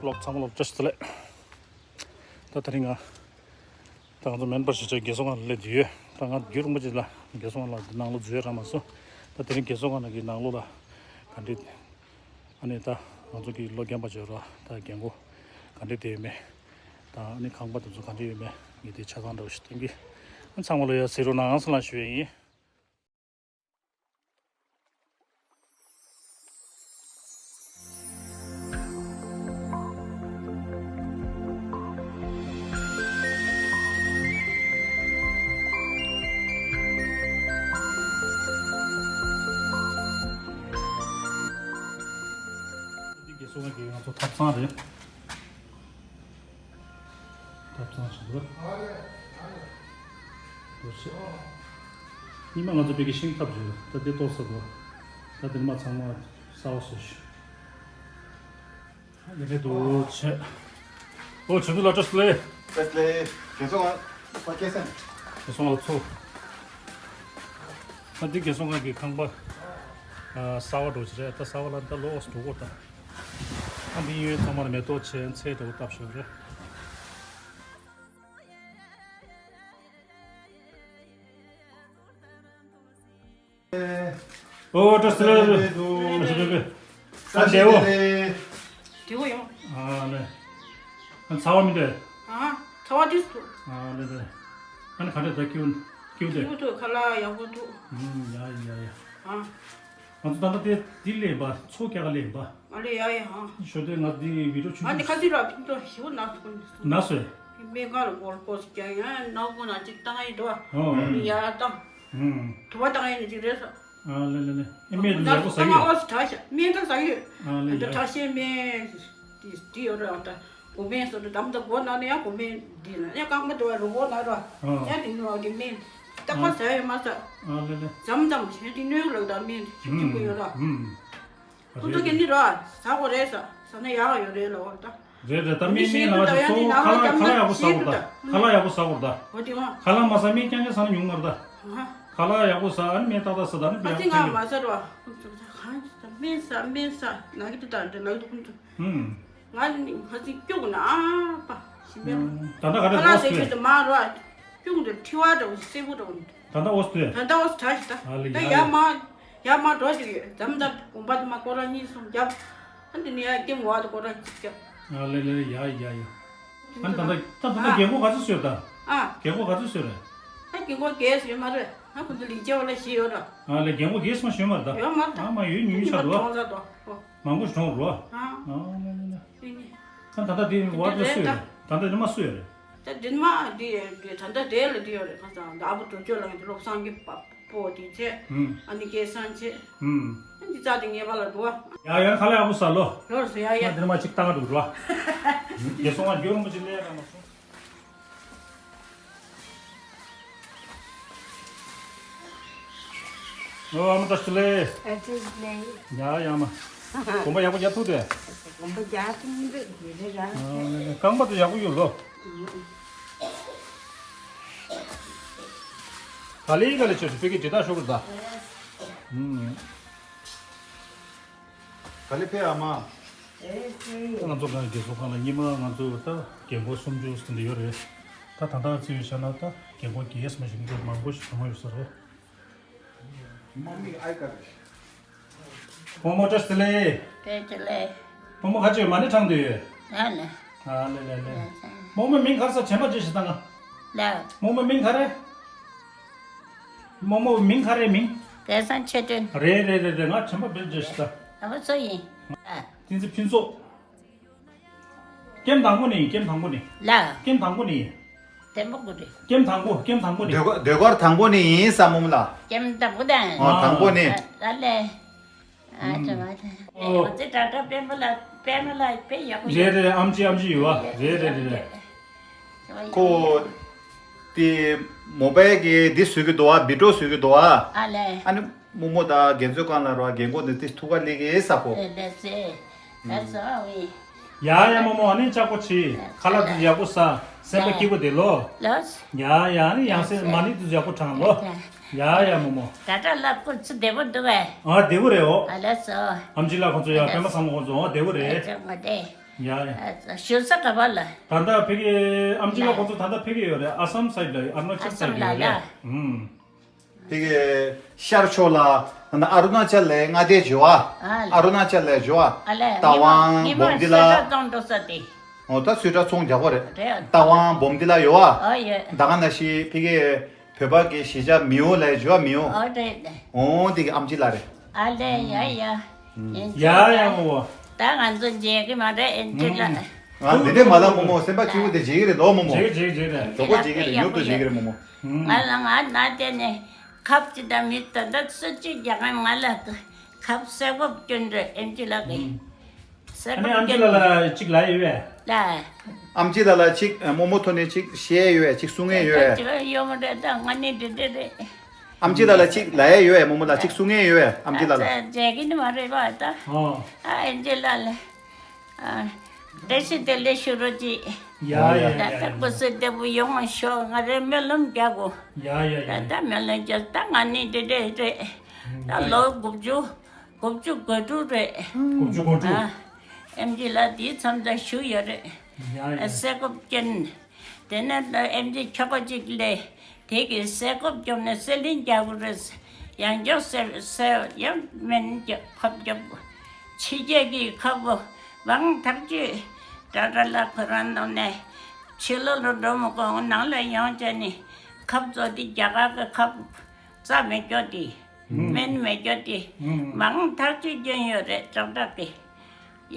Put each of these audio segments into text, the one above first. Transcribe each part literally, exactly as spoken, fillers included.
ལོག་ཚང་མ་ལོག་བཀྲ་ཤིས་བདེ་ལེགས། ད་དེ་རིང་ང་ད་ང་ཚོ་མེམ་བར་ཞིག་ཆགས་རྒས་གསོ་ཁང་ལ་སླེབས་བསྡད་ཡོད། ད་ང་རྒྱུན་རིང་པོ་ཅིག་ལ་རྒས་གསོ་ཁང་ལ་ནང་ལོགས་འཛུལ་ཡ་རག་མ་སོང་། ད་དེ་རིང་རྒས་གསོ་ཁང་ནང་གི་ནང་ལོགས་ལ་ག་འདྲ། ཨ་ནི་ད་ང་ཚོ་གི་ལོ་རྒན་པ་ཅིག་ཡོད་ར། ད་རྒན་གོག་ག་འདྲ་བསྡད་ཡོད་མེད། ད་ཨ་ནི་ཁང་པ་དེ་ཚོ་ག་འདྲ་ཡོད་མེད་ངས་དེ་ཆ་ཚང་འདྲ་བོ་ཞིག་སྟོན་གི། ཨ་ཚང་མ་ལོ་ཡ་གཟིགས་རོགས་གནང་ཟེར་ལབ་ཞུ་ཡ་ཡིན། འདི་རྒས་གསོ་ཁང་གི་ང་ཚོ་ཐབ་ཚང་རེད། ཐབ་ཚང་ཞིག་འདུག་འདུག་ཟེར། ཉི་མ་ང་ཚོ་བོད་ཀྱི་ཤིང་ཐབ་ཅིག་ཡོད། ད་དེ་གཏོར་ས་འདུག་ད་དེ་མ་ཚང་མ་གསར་པ་བཟོས་ཤིག་ཨ་ནི་རེད་འདུག་བྱས། ཨོ་བྱས་འདུག་ལ་བཀྲ་ཤིས་བདེ་ལེགས། བཀྲ་ཤིས་བདེ་ལེགས། རྒས་གསོ་ཁང་། ཨོ་སྐལ་བཟང་། རྒས་གསོ་ཁང་ལ་ཚོ། ད་འདི་རྒས་གསོ་ཁང་གི་ཁང་པ་ཨ་གསར་པ་འདྲ་བོ་ཅིག་རེད། ད་གསར་པ་ལ་ད་ལོ་ཨོ་སི་འགྲོ་གོ་ད། ཨ་འདི་གཡས་གཡོན་ཚང་མ་ལ་མེ་ཏོག་བྱས་ཚལ་འདྲ་བོ་བཏབ་ཤག་རེད། ཨོ་བཀྲ་ཤིས་བདེ་ལེགས། བཀྲ་ཤིས་བདེ་ལེགས། ད་བདེ་བོ། བདེ་བོ་ཡོང་། ཨ་ལེ། ཨ་ཚ་བ་མི་འདུག་ཨ་ཚ་བ་ཏོག་ཙམ་འདུག་ཨ་ལེ་ལེ། ཨ་ནི་ག་འདྲ་ད་སྐྱིད་སྐྱིད་འདུག་སྐྱིད་འདུག་ཁ་ལག་ཡག་པོ་འདུག་ཨུམ་ཡ་ཡ་ཡ། ཨ། ང་ཚོ་ད་ལྟ་དེ་འདི་ལེན་པ་མཚོ་སྐྱ་ཀ་ལེན་པ། ཨ་ལེ་ཡ་ཡ་ཧ། ཞོ་དེ་ང་འདི་བི་ཌིའོ་ཆུང་ཨ་ཆུང་ནི་ཁ་སི་ར་ཕིང་ཏོ་ཞིའུ་ན་སུ་ན་སུ་ཕིང་མེ་ག་ལ་གོལ་ཀོ་སི་ཀྱང་ཡང་ན་གོ་ན་ཅིག་བཏང་ཡི་འདུག་ཨ་ཡ་བཏང་། ཨུམ། དུ་བ་བཏང་ཡི་ནི་ཅིག་རེད་ས། ཨ་ལེ་ལེ་ལེ། ཨེ་མེ་དུ་ཡག་པོ་ཟ་ཡོད། ཨོ་སི་དྲག་ཤ་སྨན་ཁ་ཟ་ཡོད། ཨ་ལེ་ཡ། དྲག་ཤའི་སྨན་དེ་དེ་ཡོད་ར་ད། མགོ་སྨན་སོགས་དུ་དམ་དུ་མགོ་ན་ནི་ཡང་མགོ་སྨན་འདི་ན་ཡང་རྐང་པ་དུ་བ་རུ་མགོ་ན་ར་ཡང་དེ་ནི་བ་གི་སྨན་རྟག་པར་ཟ་ཡོད་མ་ཟ། ཨ་ལེ་ལེ། ཙམ་ཙམ་ཞེ་དེ་གནོད་ལག་དང་སྨན་ཞིབ་ཅིག་གུ་ཡོད་ར། ཨུམ། ཁོ་ཚོ་གི་ནི་ར་ཟ་དགོས་རེད་ཟ་ཟ་ན་ཡག་ཡོད་རེད་ལ་འོ་ད། རེད་རེད། ད་སྨན་སྨན་ལ་བ་ཞིག་གཙོ་བོ་ཁ་ལག་ཁ་ལག་ཡག་པོ་ཟ་དགོས་ད། ཁ་ལག་ཡག་པོ་ཟ་དགོས་ད། འོ་དེ་མ། ཁ་ལག་མ་ཟ་སྨན་རྐྱང་རྐྱང་ཟ་ན་ཉུང་མ་རེད་ད། ཁ་ལག་ཡག་པོ་ཟ། ཨ་ནི་སྨན་ཏག་ཏག་ཟ་ད་ནི་ཨ་ཙི་ང་མ་ཟ་རོ། སྨན་ཟ་སྨན་ཟ་ན་གི་དུ་ད་འདྲ་ལག་དུ་ཁུང་དུ། ཧུམ། ང་ནི་ང་ཚོ་སྐྱུག་ན་ཨ་པ་ཞིམ་པས། ད་ལྟ་ག་རེ་ཁ་ལག་ཟས་ཟ་གི་དུ་མ་རོ། སྐྱུག་འདི་ཁྲི་བ་འདྲ་བོ་སེར་པོ་འདྲ་བོ། ད་ལྟ་ཨོ་སི་ད་ལྟ་ཨོ་སི་ད་ཞིག་ད། ཨ་ལེ་ད་ཡ་ཡ་མ་ཡ་མ་འགྲོ་ཅིག་ཡོད། འཛམ་ད་དགོན་པ་དུ་མ་སྐོར་ར་གཉིས་གསུམ་རྒྱབ། ཨ་འདི་ནི་ཡ་ཀེམ་བ་དུ་སྐོར་ར་གཅིག་རྒྱབ། ཨ་ལེ་ལེ་ཡ་ཡ་ཡ། ཨ་ནི་ད་ལྟ་ད་ད་ལྟ་རྒན་གོག་ག་ཚོད་སོས་ད། ཨ། རྒན་གོག་ག་ཚོད་སོས་རེད། ཨ་རྒན་གོག་རྒས་སོས་མ་རེད། ཨ་ཁོ་ཚོ་ལིང་ཅེ་བ་ལ་ཞིག་ཡོད་ར། ཨ་ལེ་རྒན་གོག་རྒས་སོ་མ་ཞོན་མ་རེད་ད། ཡོད་མ་རེད་ད། ཨ་མ་ཡོད་ཉུང་ཉུང་ཆགས་འགྲོ། གྲོངས་ཚར་འགྲོ། མང་པོ་ཞིག་གྲོངས་འགྲོ། ཨ། ཨ་ལེ་ལེ་ལེ། ཨ་ད་ལྟ་འདི་བར་དུ་སུ་ཡོད་རེད། ད་ལྟ་འདི་མ་སུ་ཡོད་རེད། ད་འདི་མ་འདི་ད་ལྟ་དེ་ལ་འདི་ཡོད་རེད། ཁ་སང་ད་ཨ་བུ་དུ་ཅོ་ལ་འདི་བློ་བཟང་གི་པ་པོ་དེ་ཚེ། ཨ་ནི་སྐལ་བཟང་ཚེ། ཨ་འདི་རྩ་དེ་ངེས་པ་ལ་འགྲོ་བ། ཡ་ཡ་ཁ་ལག་ཡག་པོ་ཟ་ལོ། ལོར་སོ་ཡ་ཡ། ང་འདི་མ་ཅིག་ལྟ་ག་འགྲོ་འགྲོ་བ། རྒྱལ་སོང་ང་རྒྱུ་རིང་པོ་ཅིག་ལས་ར་མ་སོང་། ཨོ་ཨ་མ་བཀྲ་ཤིས་བདེ་ལེགས། བཀྲ་ཤིས་བདེ་ལེགས། ཡ་ཡ་མ། དགོན་པ་ཡག་པོ་རྒྱག་ཐུབ་དེ། དགོན་པ་རྒྱག་ཐུབ་མི་འདུག་དེ་རེད་རང་། རྐང་པ་དེ་ཡག་པོ་ཡོད་ལོ། ག་ལེ་ག་ལེ་ཆོས་སུ་ཕ་གི་དྲི་རྟགས་ཤོག་གི་ད། ག་ལེ་ཕེ་ཨ་མ། ཨེ་ཕེ། ང་ཚོ་གང་རྒས་གསོ་ཁང་ལ་ཉི་མ་ང་ཚོ་ད་རྒན་གོག་སུམ་ཅུ་ཟིན་དུ་ཡོད་རེད། ད་ད་ལྟ་བརྩི་བའི་ཆ་ན་ད་རྒན་གོག་རྒས་མ་ཞིག་འདུག་མང་པོ་ཞིག་གྲོངས་ཡོད་ས་རེད། མ་མི་ཨའི་ཀ་རེད། བུ་མོ་བཀྲ་ཤིས་བདེ་ལེགས། བཀྲ་ཤིས་བདེ་ལེགས། བུ་མོ་ཁ་ཅིག་མ་ཎི་བགྲང་དུས་ཡོད། ཨ་ལེ། ཨ་ལེ་ལེ་ལེ། རྨོ་མོའི་མིང་ག་རེ་ཟེར་དྲན་པ་བརྗེད་ཤག་ད་ང་། ལགས། རྨོ་མོའི་མིང་ག་རེ། རྨོ་མོའི་མིང་ག་རེ་མིང་། སྐལ་བཟང་ཆོས་སྒྲོན། རེད་རེད་རེད་རེད། ང་དྲན་པ་དཔེ་བརྗེད་ཤག་ད། ཨ་བ་སུ་ཡིན། ཨ། བསྟན་འཛིན་ཕུན་ཚོགས། ཀེམ་དང་པོ་ནས་ཡིན། ཀེམ་དང་པོ་ནས། ལགས། ཀེམ་དང་པོ་ནས་ཡིན། དེ་མོ་གོ་རེད། ཀེམ་དང་པོ་ཀེམ་དང་པོ་ནས། ཟློས་གར་ཟློས་གར་དང་པོ་ནས་ཡིན་ས་རྨོ་མོ་ལགས། ཀེམ་དང་པོ་དང་། ཨ་དང་པོ་ནས། ཨ་ལེ། ཨ་ཅོ་མ་ད། ཨོ། ཨོ་ཙི་ཏྲ་ཏྲ་པད་མ་ལགས་པད་མ་ལགས་དཔེ་ཡག་པོ་རེད། རེད་རེད། ཨམ་ཆི་ཨམ་ཆི་ཡོད་བ། རེད་རེད་རེད་རེད། ཁོ། དེ་མོ་པའི་གི་འདི་བཟོས་ཀྱི་འདུག་ཨ། བི་ཌིའོ་བཟོས་ཀྱི་འདུག་ཨ། ཨ་ལེ། ཨ་ནི་རྨོ་མོ་ད་རྒན་གསོ་ཁང་ལ་རོ་རྒན་གོག་འདི་དེ་ཐུག་ག་སླེབས་ཀྱི་ས་ཁོ། ཨེ་ལེ་ཙེ། ད་ཟོ་ཨ་བི། ཡ་ཡ་རྨོ་མོ་ཨ་ནི་ལྕགས་པོ་ཆེ། ཁ་ལག་འདི་ཡག་པོ་ཟ། སེམས་པ་སྐྱིད་པོ་བསྡད་ལོ། ལོས། ཡ་ཡ་ཨ་ནི་ཡང་སེ་མ་ཎི་འདི་ཡག་པོ་བགྲང་ལོ། ཡ་ཡ་རྨོ་མོ། ད་ལྟ་ལབ་ཁོ་ཚོ་བདེ་པོ་འདུག་བས། ཨ་བདེ་པོ་རེད་འོ། ཨ་ལེ་ཟོ། ཨམ་ཆི་ལགས་ཁོ་ཚོ་ཡ་པད་མ་ཚང་མ་ཁོ་ཚོ་འོ་བདེ་པོ་རེད། ཨ་ཙི་ང་བདེ། ཡ་ཡ། ཞོ་ས་ག་བ་ལ། ད་ལྟ་ཕ་གི་ཨམ་ཆི་ལགས་ལ། ཁོང་ཚོ་ད་ལྟ་ཕ་གི་ཡོད་རེད། ཨ་སམ་སའིད་ལ། ཨ་རུ་ན་ཅལ་ཨ་སམ་སའིད་ལ་ཡོད་རེད་ལ། ཨུམ། ཕ་གི་ཤར་ཕྱོགས་ལ། ད་ལྟ་ཨ་རུ་ན་ཅལ་ལ་མངའ་སྡེ་ཇོ་ཨ། ཨ་ལ། ཨ་རུ་ན་ཅལ་ལ་ཇོ་ཨ། ཨ་ལ། རྟ་དབང་སྨྱོན་མ་སྦོམ་ལྡི་ལ། སུ་ད་ཙོང་འགྲོ་ས་དེ། འོ་ད་སུད་ཊ་ཚོང་རྒྱག་གོ་རེད། རེད། རྟ་དབང་སྦོམ་ལྡི་ལ་ཡོད་ཨ། ཨོ་ཡོད། ད་ག་ནང་བཞིན་ཕ་གི་བོད་པ་གི་གཞིས་ཆགས་མེའོ་ལ་ཇོ་ཨ། མེའོ། ཨོ་རེད། འོ་དེ་གི་ཨམ་ཆི་ལགས་རེད། ཨ་ལས། ཡ་ཡ། ཡ་ཡ་མོ། ད་ང་ཚོ་མཇལ་གི་མ་རེད། ཨེམ་ཆི་ལགས། ང་འདི་འདྲའི་མ་ལ་མོ་མོ། སེམས་པ་སྐྱིད་པོ་དེ་མཇལ་གི་རེད་ལོ་མོ་མོ། མཇལ་གི་མཇལ་གི་མཇལ་གི་རེད། མགྱོགས་པོ་མཇལ་གི་རེད། མྱུར་དུ་མཇལ་གི་རེད་མོ་མོ། ང་ལ་ང་ན་དེ་ནས་ཁབ་ཅི་ད་མི་ད་ད་སུ་ཅི་རྒྱག་ང་ལ་ཁབ་སེ་བབ་སྐྱོན་རེད། ཨེམ་ཆི་ལགས་གི་སེ་ཨ་ནི་བབ་ཨམ་ཆི་སྐྱོན་ལགས་ལ་གཅིག་ལབ་ཡོད་པས། ལ། ཨམ་ཆི་ལགས་ལ་གཅིག་མོ་མོ་ཐོག་ནས་གཅིག་བཤད་ཡོད་པས། གཅིག་གསུང་མཁན་ཡོད་པས། ཡོད་མ་རེད། ད་ང་ནི་འདི་འདྲ་རེད། ཨམ་ཆི་ལགས་ལ་གཅིག་ལབ་ཡས་ཡོད་པས། མོ་མོ་ལ་གཅིག་གསུང་མཁན་ཡོད་པས། ཨམ་ཆི་ལགས་ལ། ཨ་ཙི་མཇལ་གི་ནི་མ་རེད་པ་ད། ཨོ། ཨ་ཨེམ་ཆི་ལགས་ལ། ཨ། བཀྲ་ཤིས་བདེ་ལེགས་ཞུ་རོགས་གྱིས། ཡ་ཡ་ཡ། ད་ལྟ་སྐུ་གཟུགས་བདེ་པོ་ཡོང་བ་ཤོག་ང་རའི་སྨོན་ལམ་རྒྱག་གོ། ཡ་ཡ་ཡ། ད་ལྟ་སྨོན་ལམ་རྒྱག་ད་ང་ནི་འདི་འདྲ་རེད། ད་ལོ་དགུ་བཅུ། དགུ་བཅུ་གོ་དྲུག་རེད། དགུ་བཅུ་གོ་དྲུག་ཨ། ཨེམ་ཆི་ལགས་དེའི་མཚམས་ད་བཞུགས་ཡོད་རེད། ཡ་ཡ། ཨ་སེ་གོ་སྐྱོན། དེ་ནས་ད་ཨེམ་ཆི་ཁྱོ་ག་གཅིག་ལས་དེ་གི་སེ་གོ་སྐྱོན་ནས་སེ་ལིང་རྒྱག་གི་རེད། ཡང་འཇོག་སེ་སེ་ཡང་སྨན་རྒྱག་ཁབ་རྒྱག་ཕྱི་རྒྱལ་གྱི་ཁབ་མང་ཐག་ཆོད། ཏྲ་ཏྲ་ལ་ཁོ་རང་ནང་ནས་ཕྱི་ལོགས་ལ་འགྲོ་མི་དགོས། ནང་ལ་ཡོང་བྱས་ནས་ཁབ་བཙོ་དེ་རྒྱ་གར་གྱི་ཁབ་རྩ་མེད་སྐྱོ་དེ། སྨན་མེད་རྒྱུ་དེ། ཨུམ། མང་ཐག་ཆོད་སྐྱོན་ཡོད་རེད། ཏག་ཏག་གི།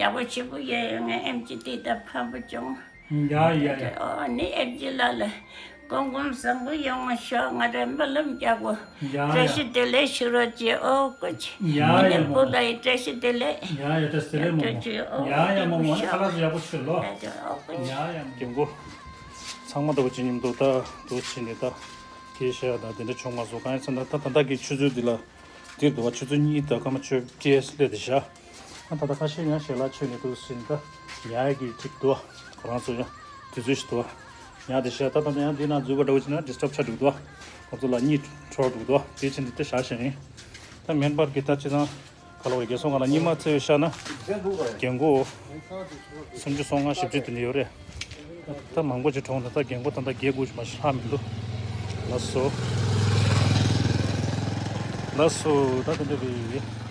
ཡག་པོ་ཞེ་པོ་ཡོད། ངས་ཨེམ་ཆི་དེ་ད་ཕན་པོ་བྱུང་། ཡ་ཡ་ཡ། ཨོ་ནི་ཨེམ་ཆི་ལགས་ལ་སྐུ་ཁམས་བཟང་པོ་ཡོང་བ་ཤོག་ང་རའི་སྨོན་ལམ་རྒྱག་གོ། ཡ་ཡ། བཀྲ་ཤིས་བདེ་ལེགས་ཞུ་རོགས་གྱིས། ཨོ་སྐུ་མཁྱེན། ཡ་ཡ་ཨ་ནི་མོ། སྤུ་ལ་ཡི་བཀྲ་ཤིས་བདེ་ལེགས། ཡ་ཡ། བཀྲ་ཤིས་བདེ་ལེགས་མོ་མོ། ཡ་ཡ་མོ་མོ། ཨ་ཁ་ལག་ཟ་ཡག་པོ་ཞིག་ལོ། ཡ་ཡ་མོ། རྒན་གོ། ཚང་མ་ལྟ་བུ་ཅི་ཉིམ་འདུག་ད་འདུག་ཕྱིན་ནས་ད་སྐད་ཆ་དང་དེ་འདྲ་བྱུང་མ་སོང་། གང་ཡིན་ཟེར་ན་ད་ད་ལྟ་གི་ཆུ་ཚོད་འདི་ལ། འདིར་འདུག་བ། ཆུ་ཚོད་གཉིས་དང་སྐར་མ་བཅོ་བརྒྱད་སླེབས་བསྡད་ཤག་ཨ་ད་ལྟ་ཁ་ཤས་ཡང་ཞལ་ལག་མཆོད་ནས་འདུག་ཟིན། ད་ཉལ་ཡག་གི་ཅིག་འདུག་བ། ཁོ་རང་ཚོ་ཡང་དུས་ཚོད་ཞིག་འདུག་བ། ཉལ་བསྡད་ཤག་ད་ད་ལྟ་ཡང་འདི་ན་འཛུལ་བ་འདྲ་བོ་ཅིག་ན་ཌི་སི་ཊརབ་ཆགས་འགྲོ་གི་འདུག་བ། ཁོ་ཚོ་ལ་གཉིད་འཕྲོ་འགྲོ་གི་འདུག་བ། དེ་ཕྱིན་དེ་ལྟ་བཞག་བཞག་ཡིན། ད་མེན་པར་གྱི་ད་ཅི་ཚང་ག་ལ་བ་རྒྱལ་སོང་ག་ལ་གཉིད་མ་ཚད་བཞག་ན། རྒན་གོ། སུམ་ཅུ་སོ་ལྔ་བཞི་བཅུ་དེ་འདྲ་ཡོད་རེད། ད་མང་པོ་ཅིག་གྲོངས་ནས་ད་རྒན་གོ་ད་ལྟ་བརྒྱད་དགུ་ཞིག་མ་ཞིག་ལྷག་མི་འདུག་ལགས་སོ། ལགས་སོ། ད་དེ་འདྲ་རེད།